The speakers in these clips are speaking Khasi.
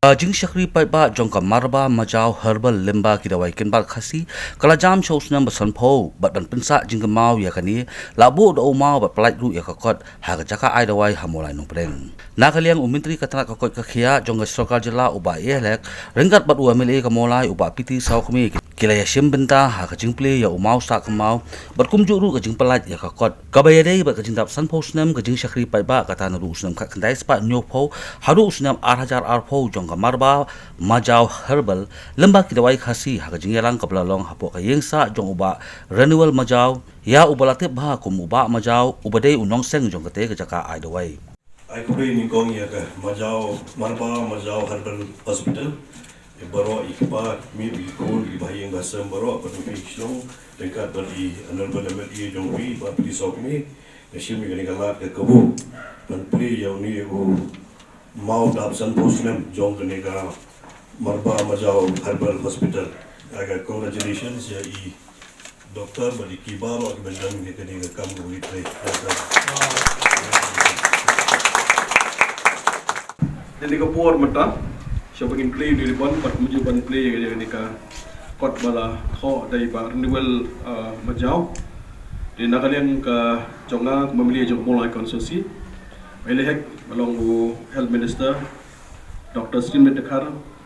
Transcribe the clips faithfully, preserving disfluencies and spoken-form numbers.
Ka jingshakri paidbah jong ka Marba Majaw Herbal lyngba ki dawai kynbat Khasi ka la jam sha u snem ba sanphew bad ban pynsah jingkynmaw ïa kane la buh da u maw bad pyllait ruh ïa ka kot ha ka jaka ai dawai ha Mawlai Nongpdeng. Na ka liang u Myntri ka tnat ka koit ka khiah jong ka sorkar jylla u Bah A L Hek ryngkat bad u M L A ka Mawlai u Bah P T Sawkmie ki la ïashim bynta ha ka jingplie ïa u maw sah kynmaw bad kumjuh ruh ka jingpyllait ïa ka kot kaba ïadei bad ka jingdap sanphew snem ka jingshakri paidbah kata naduh u snem khatkhyndai spah hynñiewphew haduh u snem ar hajar arphew jong ka Marba Majaw Herbal lyngba ki dawai Khasi ha ka jingïalang kaba la long hapoh ka ïing sah jong u Bah Renewal Majaw ïa uba la tip bha kum u Bah Majaw uba dei u nongseng jong kata ka jaka ai dawai. Ai khublei nyngkong ïa ka Majaw, Marba Majaw Herbal Hospital. Ïa baroh ïa ki kpa, ki kmie, ki khun, ki bahaïing bahasem baroh, bad u phi shnong, ryngkat bad i Honorable M L A jong phi, Bah P T Sawkmie, nga shim ïa kane ka lad ka kabu ban plie ïa une u maw dap sanphew snem jong kane ka Marba Majaw Herbal Hospital. Ai ka congratulations ïa i Doctor bad ïa ki baroh kiba don ïa kane ka kam kaba ngi trei. Dei na ka por mynta sha ba ngin plie ïa une u ribbon bad kumjuh ban plie ïa kane ka kot ba la thoh da i Bah Renewal, ah, Majaw. Dei na ka liang ka jong nga kum u M L A jong ka Mawlai Constituency. Bah A L Hek ba long u Health Minister, Doctor Srinivas Dkhar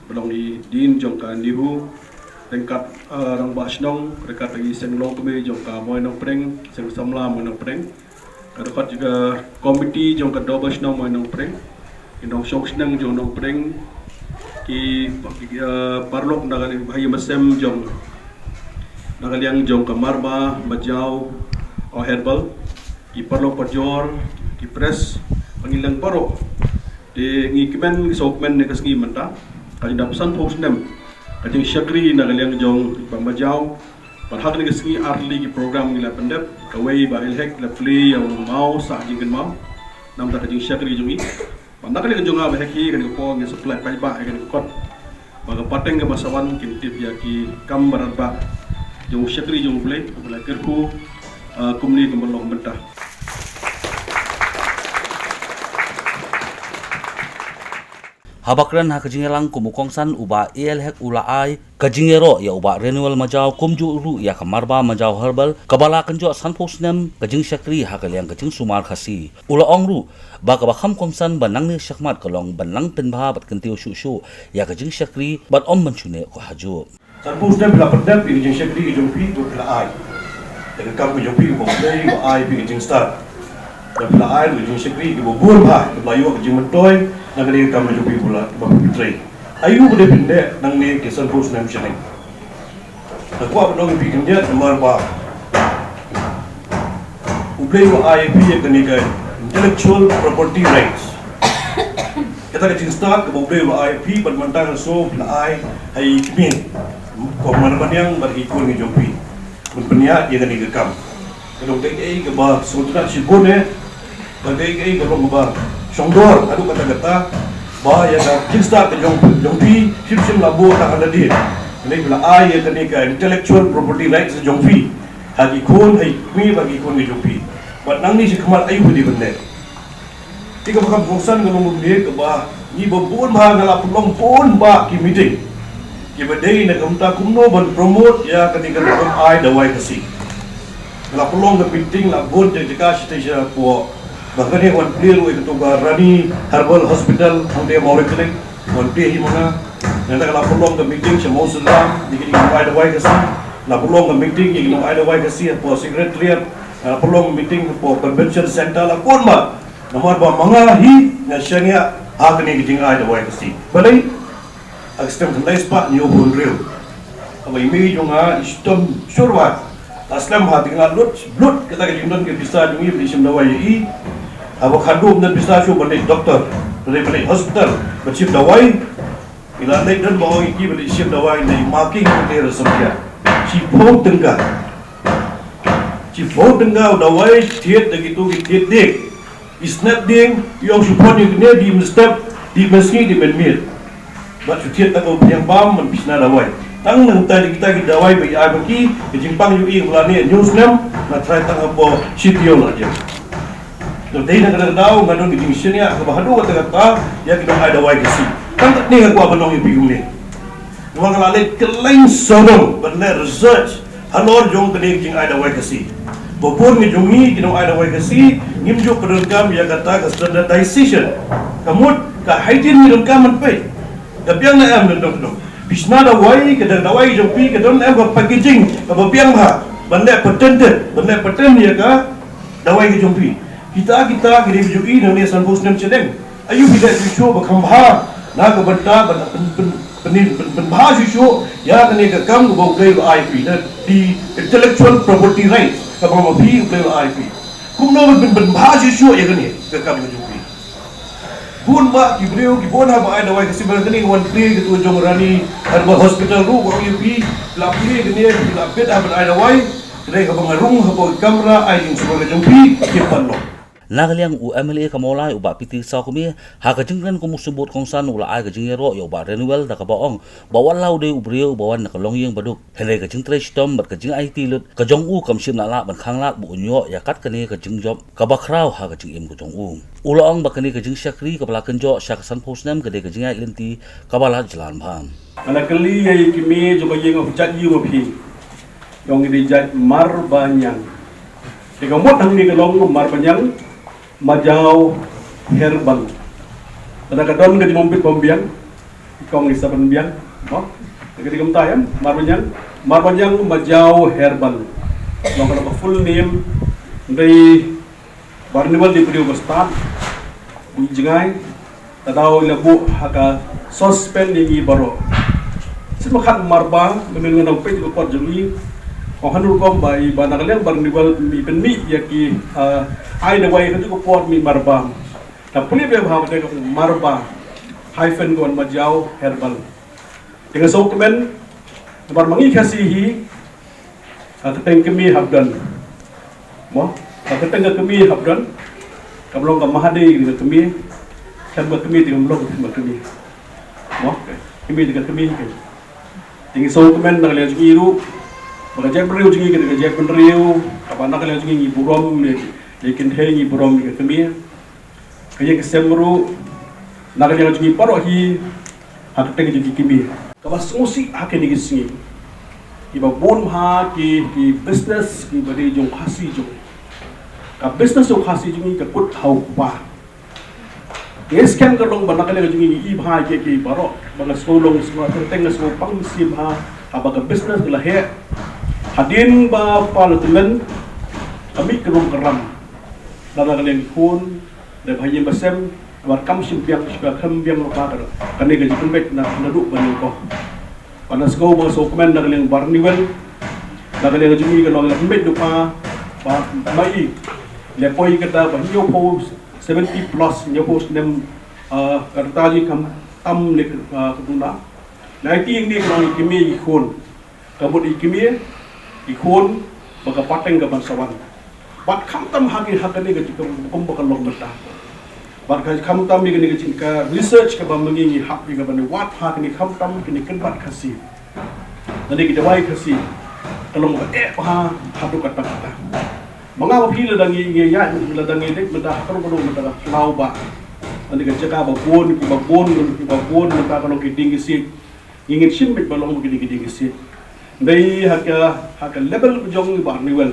ba long i Dean jong ka NEHU, ryngkat, ah, rangbah shnong, ryngkat i seng longkmie jong ka Mawlai Nongpdeng, seng samla Mawlai Nongpdeng. Ka dkhot jong ka komiti jong ka dorbar shnong Mawlai Nongpdeng, ki nongshong shnong jong Nongpdeng, ki, ki, ah, paralok na ka liang bahaïing bahasem jong na ka liang jong ka Marba Majaw, oh, Herbal, ki paralok parajor, ki press, ba ngi leng baroh. Te ngi kmen, ngi sngewkmen ïa ka sngi mynta ka jingdap sanphew snem ka jingshakri na ka liang jong i Bah Majaw. Bad ha kane ka sngi ar tylli ki program ngi la pyndep, kawei Bah A L Hek la plie ïa u maw sah jingkynmaw namar ka jingshakri jong i. Bad na ka liang jong nga Bah Hek hi, kane ka por ngin sa pynlait paidbah ïa kane ka kot. Ba ka pateng kaba sa wan kin tip ïa ki kam ba radbah jong u shakri jong U Blei, ba la kyrkhu, ah, kumne kumba long mynta. Haba kren ha ka jingïalang kum u kongsan u Bah A L Hek u la ai ka jingïaroh ïa u Bah Renewal Majaw kumjuh ruh ïa ka Marba Majaw Herbal kaba la kynjoh sanphew snem ka jingshakri ha ka liang ka jingsumar Khasi. U la ong ruh ba kaba kham kongsan ba nangne shakhmat ka long ban nang pynbha bad kyntiew shuh shuh ïa ka jingshakri bad ym ban shu neh ko hajuh. Sanphew snem phi la pyndep ïa ka jingshakri ka jong phi, to phi la ai ïa ka kam ka jong phi kaba U Blei u ai phi ka jingstad. Bad phi la ai ïa ka jingshakri kaba bun bha, kaba la ïoh ka jingmyntoi na kane ka kam ka jong phi ba la, ba phi trei. Aïu ba dei phin neh nangne ki sanphew snem shaneng. Nga kwah ban ong ïa phi khyndiat namar ba U Blei u ai ïa phi ïa kane ka intellectual property rights. Kata ka jingstad kaba U Blei u ai ïa phi, bad mynta ka sngi phi la ai ha i kmie, ko Marba Niang bad i khun ki jong phi ban pynïaid ïa kane ka kam. Ka dei kaei kaei kaba sngewtynnat shibun eh. Ka dei kaei kaei ka long kaba shongdor haduh katta katta ba ïa ka jingstad ka jong, jong phi, phim shym la buh tang ha lade. Kane phi la ai ïa kane ka intellectual property rights jong phi ha ki khun, ha ki kmie bad ki khun ki jong phi. Bad nangne shakhmat aïu phi dei ban leh. Te kaba kham kongsan ka long kumne, kaba ngi ba bun bha nga la pynlong bun bah ki meeting kiba dei na ka bynta kumno ban promote ïa kane ka rukom ai dawai Khasi. Nga la pynlong ka meeting la bun jaka jaka, shatei shapoh, ba kane wan plie ruh ïa kato ka Rani Herbal Hospital hangtei Mawlai Clinic, wan plie hi ma nga. Nangta nga la pynlong ka meeting sha Mawsynram ïa ki nongai dawai Khasi. La pynlong ka meeting ïa ki nongai dawai Khasi hapoh Secretariat. Nga la pynlong ka meeting hapoh Convention Centre, la bun bah. Namar ba ma nga hi nga shaniah ha kane ka jingai dawai Khasi. Balei? Ha ka snem khyndai spah hynñiewphew hynriew, haba i mei jong nga i shitom shyrwat, la slem ha, te nga la lut blut kata ka jingdon ka pisa jong i ban leit shim dawai ïa i. Haba khadduh ym don pisa shuh ban leit doctor, ban leit, ban leit hospital ban shim dawai. I la leit don ba ong ïa ki ban leit shim dawai na i Making Hotel Samkhia. Shiphew tyngka. Shiphew tyngka u dawai, thied da kito ki thied dieng. I snep dieng, i ong shu pon ïa kine, dih mynstep, dih mynsngi, dih mynmiet. Bad shu thied tang u pdiang bam ban pynshna dawai. Tang nangta kita ki dawai ba i ai ba ki, ka jingpang jong i ka ba la neh hynñiew snem, nga tharai tang hapoh shi taïew la jia. Te dei na kata ka daw nga don ka jingshaniah kaba haduh katta katta ïa ki nongai dawai Khasi. Tang katne nga kwah ban ong ïa phi kumne. Namar nga la leit kylleiñ sawdong ban leh research halor jong kane ka jingai dawai Khasi. Ba bun ngi jong ngi ki nongai dawai Khasi ngim ju pyndonkam ïa kata ka standardization. Ka mut ka hygiene ngi donkam ban peit. Ka biang ne em ne em donkam. Phi shna dawai, ka dawai jong phi ka don em ka packaging kaba biang bha ban leh patented, ban leh patent ïa ka dawai ka jong phi. Kita kita ki dei ba ju i nangne sanphew snem shadien. Aïu phi leh shuh shuh ba kham bha na ka bynta ban pyn- pyn- pyn- pyn- pynbha shuh shuh ïa kane ka kam kaba U Blei u la ai phi, the intellectual property rights kaba ma phi U Blei u la ai phi. Kumno ban pyn- pynbha shuh shuh ïa kane ka kam ka jong phi. Bun ba ki briew ki bun haba ai dawai Khasi, ba kane wan plie ka tu jong Rani Herbal Hospital ruh, ba ong ïa phi la plie kane, phi la bit haba ai dawai. Kane kaba nga rung haba ka kamra ai jingsumar ka jong phi, ki pan lo. Na ka liang u M L A ka Mawlai u Bah P T Sawkmie, ha ka jingkren kum u symbud kongsan u la ai ka jingïaroh ïa u Bah Renewal da kaba ong ba wat la u dei u briew uba wan na ka longïing baduk, hynrei ka jingtrei shitom bad ka jingaiti lut ka jong u kam shym la lah ban khanglad ba un ïoh ïa kat kane ka jingjop kaba khraw ha ka jingim ka jong u. U la ong ba kane ka jingshakri kaba la kynjoh sha ka sanphew snem ka dei ka jingïaid lynti kaba la jlan bha. Nga la kylli ïa i kmie jong ka ïing, u jait ïa ma phi. Jong i dei jait Marbaniang. Te ka mut hangne ka long Marbaniang Majaw Herbal. Lada ka don ka jingmong bit bom biang, i kong i sa ban biang, no? Ka dei kumta em, Marbaniang, Marbaniang Majaw Herbal. Long ka long ka full name, dei Bah Renewal dei briew ba stad, u jngai, ta daw la buh ha ka suspend ïa ngi baroh. Sima khat marba, mynnin nga dang peit ka kot jong ngi. Ong hanu rukom ba i ba na ka liang Bah Renewal mi pynmih ïa ki, ah, ai dawai ka tu ka por mi marba. Ta pynmih ba ha ka marba hyphen ka wan Majaw Herbal. Te nga sngewkmen namar ma ngi Khasi hi, ha ka kyrteng kmie hap don. Mo, ha ka kyrteng ka kmie hap don. Ka long ka Mahadei ka kmie. Khlem ka kmie te kam long ka kmie. Mo, kmie te ka kmie ka. Te ngi sngewkmen na ka liang jong ngi ruh. Ba ka jaitbynriew jong ngi ka dei ka jaitbynriew kaba na ka liang jong ngi ngi burom ïa, ïa ki kynthei, ngi burom ïa ka kmie. Ka ïing ka sem ruh na ka liang jong ngi baroh hi ha ka kyrteng jong ki kmie. Kaba sngewsih ha kine ki sngi, kiba bun bha ki, ki business kiba dei jong Khasi jong, ka business jong Khasi jong ngi ka kut ha u kpa. Ngi skhem ka long ba na ka liang jong ngi ngi i bha ïa ki baroh, ba nga sngew long, sngew kyrteng, nga sngew pang mynsiem bha haba ka business ka la heh. Hadien ba pa la tymmen, ka mih ka rung ka ram. Lada ka liang ki khun, da ba ïing ba sem, namar kam shym biang, shym biang, kam biang lypa ka, kane ka jingpynbeit na, naduh ba nyngkong. Ba nga sngew, ba nga sngewkmen na ka liang Bah Renewal, na ka liang jong ngi ka long ka pynbeit lypa ba ma i, la poi kata ba hynñiewphew, seventy plus, hynñiewphew snem, ah, ka rta jong ngi kam tam leh, ah, ka duna. Na i kti ngi ka long i kmie i khun. Ka mut i kmie i khun ba ka pateng ka ban sa wan. Bad khamtam ha ki, ha kane ka jingkam kum ba ka long mynta. Bad ka khamtam ïa kane ka jingka research kaba ma ngi ngi hap ïa ka ban wad ha kane khamtam kine kynbat Khasi. Kane ki dawai Khasi ka long ba eh bha haduh katta katta. Ma nga ma phi lada ngi, ngi ïa, lada ngi dei mynta ha ka rong ka rong mynta ka khlaw ba. Kane ka jaka ba bun, kiba bun, kiba bun mynta ka long ki dieng ki siej. Ngi ngin shim beit ba long ki dieng ki siej. Dei ha ka, ha ka level jong Bah Renewal.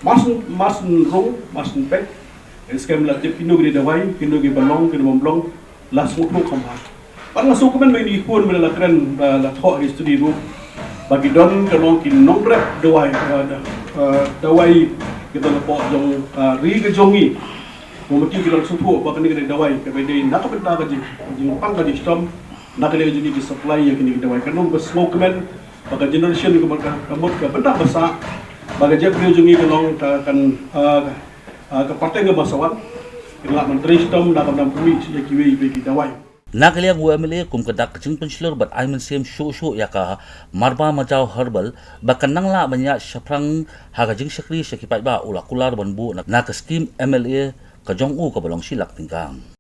Mar shu, mar shu rung, mar shu peit. Skhem la tip kino ki dawai, kino kiba long, kino bym long. La sngewthuh kham bha. Bad nga sngewkmen ba ngi khun ba la kren, ba la thoh history ruh. Ba ki don ka long ki nongrep dawai, eh, da-, eh, dawai ki don hapoh jong, eh, ri ka jong ngi. Ba ma ki ki la sngewthuh ba kane ka dei dawai kaba dei na ka bynta ka jing, jingpang ka jingshitom. Na ka liang jong ngi ki supply ïa kine ki dawai. Ka long ba sngewkmen ba ka generation ka mut ka, ka mut ka bynta ba sah ba ka jaitbynriew jong ngi ka long ka, kan, ah, ka, ah, ka pateng ka ba sa wan. Ki lah ban trei shitom na ka bynta pynmih ïa kiwei kiwei ki dawai. Na ka liang u M L A kum ka dak ka jingpynshlur bad ai mynsiem shuh shuh ïa ka Marba Majaw Herbal ba kan nang lah ban ïaid shaphrang ha ka jingshakri sha ki paidbah u la kular ban buh na, na ka skim M L A ka jong u kaba long shi lak tyngka.